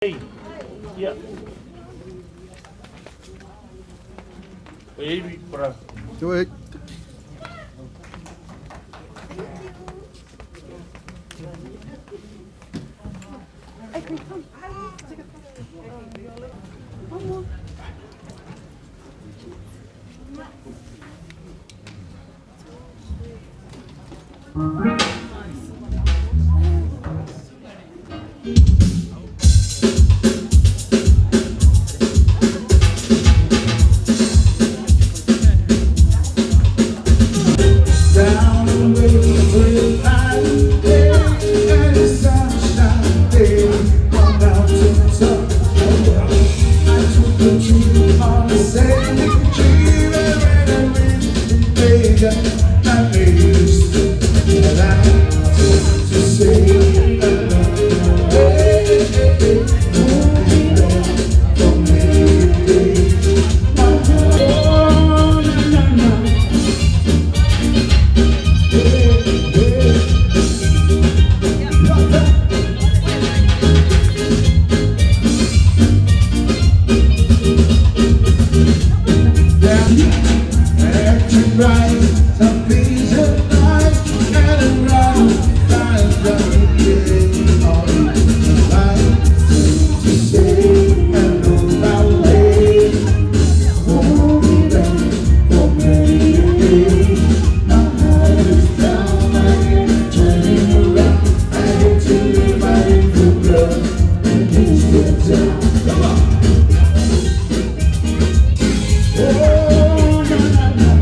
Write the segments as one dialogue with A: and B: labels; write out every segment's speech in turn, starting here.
A: Ia. Baby, para.
B: Doei.
C: Down the river, and the sunshine, baby, on mountain top. I took the tree on the same tree, and I went bigger. I made it out to say hello. For me, oh, na, na, na. Come on. Oh, na, na, na.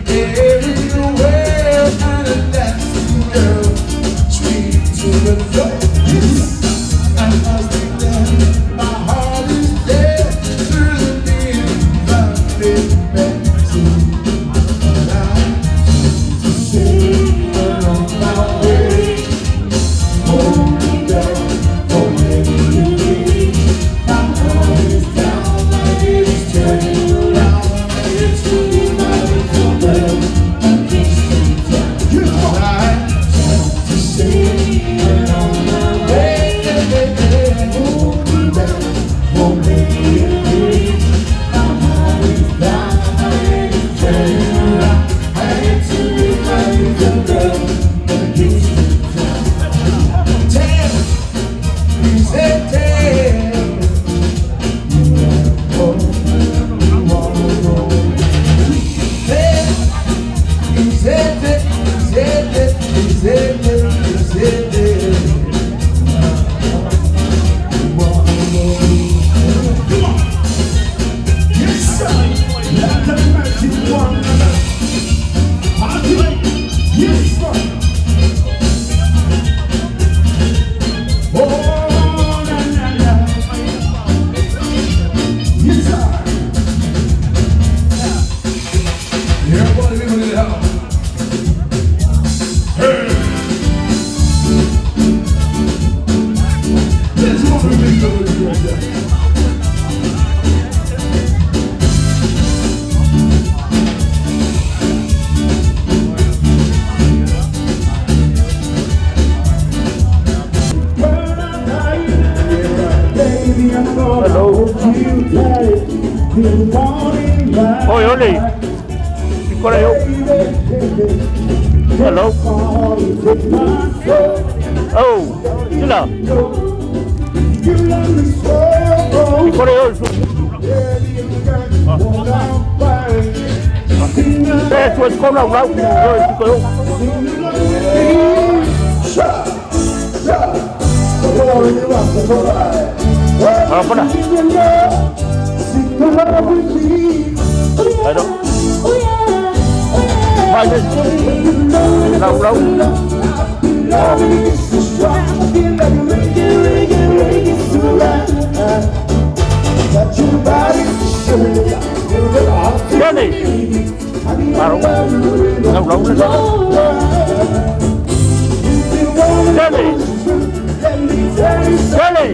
C: Everywhere and that's girl, sweet to the floor. I must declare, my heart is dead through the being but I to see along my way. Hold me down, for me. My heart is down, my head is turning around. It's to be my little girl. I'm just in time. I to see along my way. Hold me down, for me. My heart is down, my head is turning around. I hate to be my little girl. I'm just in time. Tell, he said, tell. Oh, na, na, na. Yes, sir. Everybody living in the house. This one will be good right there. Baby, I'm gonna
A: Hello.
C: hold you tight till the morning light.
A: Oi, Oli. Ikaw. Hello. Oh, sila.
C: You love me so.
A: Ikaw yun.
C: Baby, you got what I'm fighting.
A: Eh, suas ko lang lang. Ikaw yun. Apa dah? Ano? Bagus. Lau lau. Jenny. Baru. Lau lau na. Jenny. Jenny.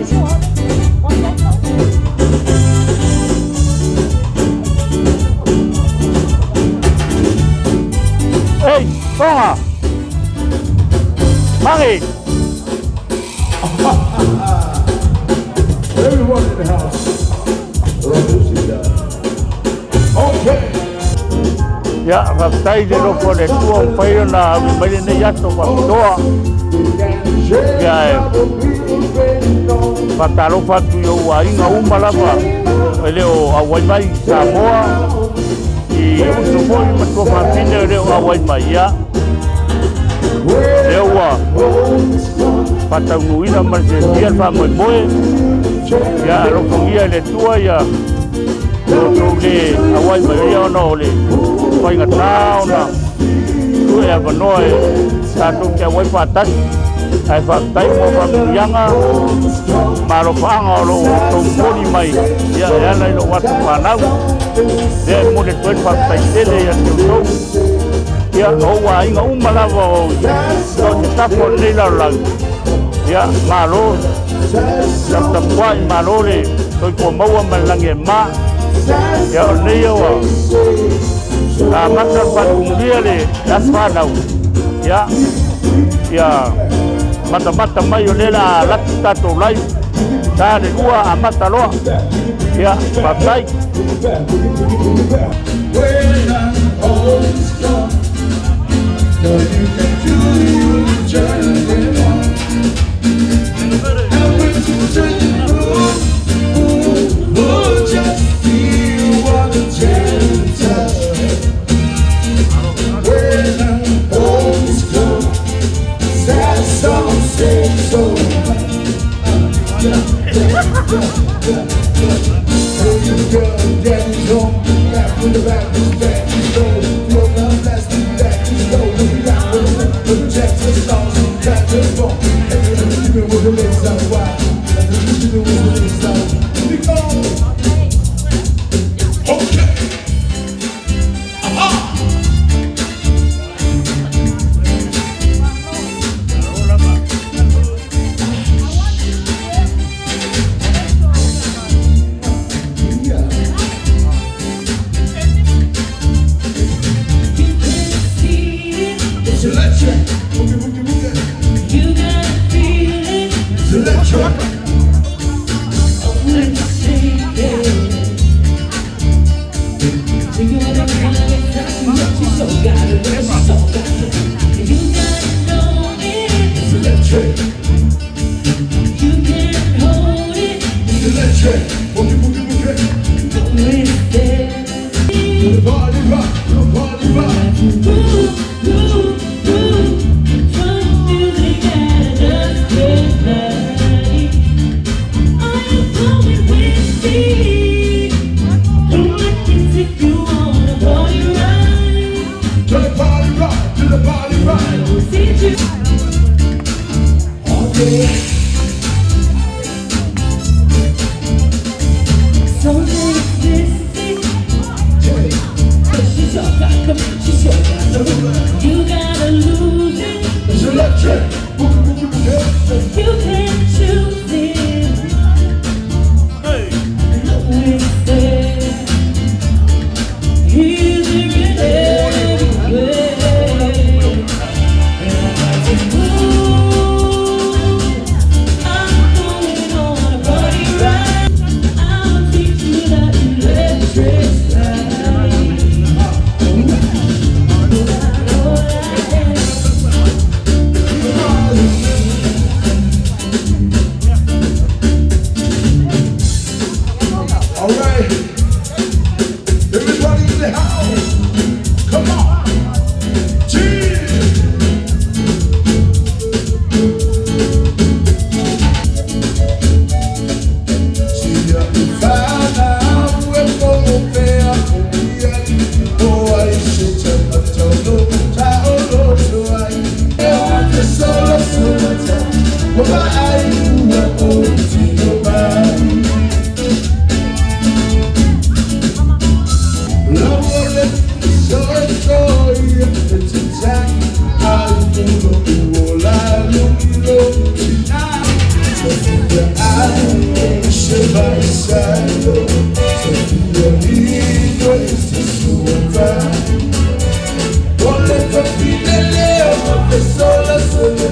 A: Hey, Tonga. Mari.
C: Everyone in the house. Rabusia. Okay.
A: Ia, faafetai le alofa o le Atua ua mafai ona ave mai lenei aso faapitoa. Ia e faatalofa atu i ou aiga uma lava e le o auai mai i Samoa, i uso foi ma tuafafine e le o auai mai. Ia, lea ua faataunuuina ma le fiafia le faamoemoe. Ia alofagia e le Atua ia outou le auai mai ia ona o le faigata ona tuu e avanoa e tatou te auai faatasi. Ae faafetai mo faamanuiaga ma alofaaga o lo o outou momoli mai ia e ala i lou aso fanau. Lea e momoli atu ai le faafetai tele ia te outou. Ia, o ou aiga uma lava o so o se tafa o lenei lalolagi. Ia, malo taputapuai, malo le soifua maua ma le lagi e mama. Ia, o lenei ua amata le faatumulia le aso fanau. Ia, ia matamata mai o lea o le a laki tatou live. Ta le 2 amata loa. Ia, faafetai.
C: When I'm old and strong, now you can do you turn it on. And when you turn it ooh, ooh, ooh, just feel what a gentle touch. When I'm old and strong, sad song say so much. Yeah, yeah, yeah, yeah, yeah. Hey, you girl, daddy's home. Back to the back, daddy's home. Throw the plastic back, slow. We got the Texas songs, got the funk. And the with the legs out wide. And the with the legs out. We go.
B: Okay. Aha.
C: Yeah.
D: You can see it,
C: It's electric. Boogie, boogie, boogie.
D: you gotta feel it
C: It's electric.
D: when you shake it. Take it with a kind of you so got it, you so got it. You gotta know it,
C: It's electric.
D: you can't hold it.
C: It's electric. Boogie, boogie, boogie.
D: Know it's there.
C: To the party rock. To the party rock.
D: Ooh, ooh, ooh. Turn the music at electric light. Are you coming with me? Come I can take you on a party ride.
C: To the party rock. To the party rock.
D: Teach you.
C: All day.
D: Something existing.
C: Yeah.
D: She's so got, she's so got. You gotta lose it.
C: It's electric. Boogie, boogie, boogie.
D: You can choose it. Know it's there. Hear it everywhere. Ooh, I'm going on a party ride. I'll teach you that electric slide. Oh, yeah.
C: All right. Everybody in the house. Come on. Cheers. Sia fana we ko pe a ko ia o ai se te matolo ta o lo to ai e o te solo solo ta o ba ai ua o ti o mai. Love so so it's a ai ulo o la lo lo Sophia I se vai Sophia Lido is sola sola.